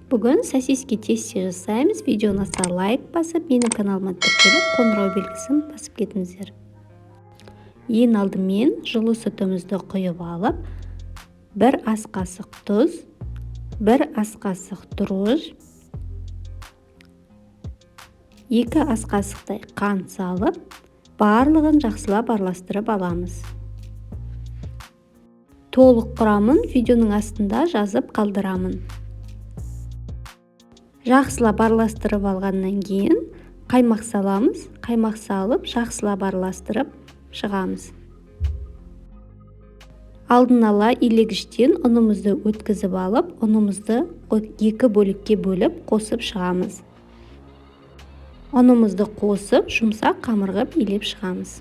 Бүгін сосиски тесте жасаймыз. Видеоны аса лайк басып, менің каналыма тіркеліп, қоңырау белгісін басып кетіңіздер. Ең алдымен жылы сүтімізді құйып алып, 1 ас қасық тұз, 1 ас қасық дрожж, 2 ас қасықтай қант салып, барлығын жақсылап араластырып аламыз. Толық құрамын видеоның астында жазып қалдырамын. Жақсылап араластырып алғаннан кейін қаймақ саламыз. Қаймақ салып, жақсылап араластырып шығамыз. Алдын ала илегіштен ұнымызды өткізіп алып, ұнымызды 2 бөлікке бөліп қосып шығамыз. Ұнымызды қосып, жұмсақ қамыр қылып илеп шығамыз.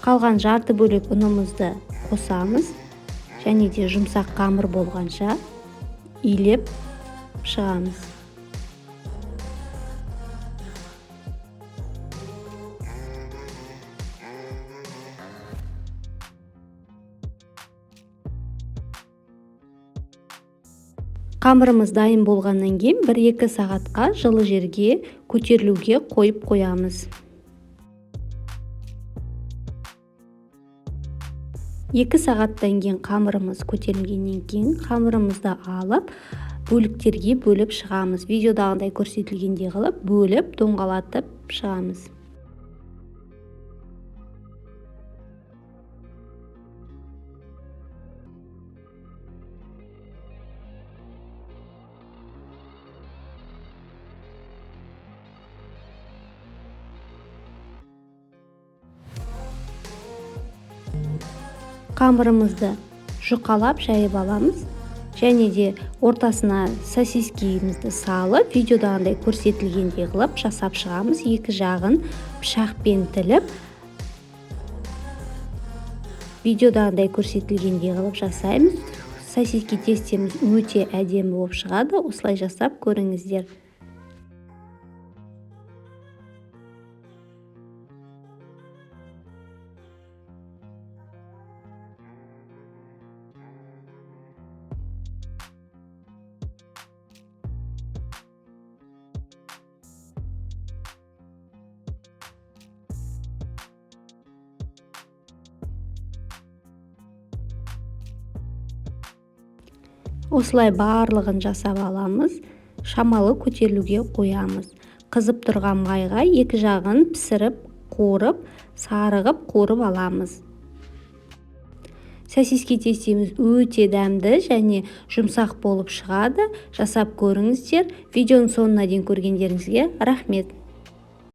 Қалған жарты бөлік ұнымызды қосамыз және де жұмсақ қамыр болғанша илеп шығамыз. Қамырымыз дайын болғаннан кейін 1-2 сағатқа жылы жерге көтерілуге қойып қоямыз. 2 сағаттан кейін қамырымыз көтерілгеннен кейін қамырымызды алып бөліктерге бөліп шығамыз. Видеодағыдай көрсетілгендей қылып бөліп доңғалатып шығамыз. Қамырымызды жұқалап жайып аламыз және де ортасына сосискемізді салып, видеодағындай көрсетілгендей қылып жасап шығамыз. Екі жағын пышақпен тіліп, видеодағындай көрсетілгендей қылып жасаймыз. Сосиски тестеміз өте әдемі болып шығады. Осылай жасап көріңіздер. Осылай барлығын жасап аламыз, шамалы көтерілуге қоямыз. Қызып тұрған майға екі жағын пісіріп, қуырып, сарығып қуырып аламыз. Сосиски тестеміз өте дәмді және жұмсақ болып шығады. Жасап көріңіздер. Видеоның соңына дейін көргендеріңізге рахмет.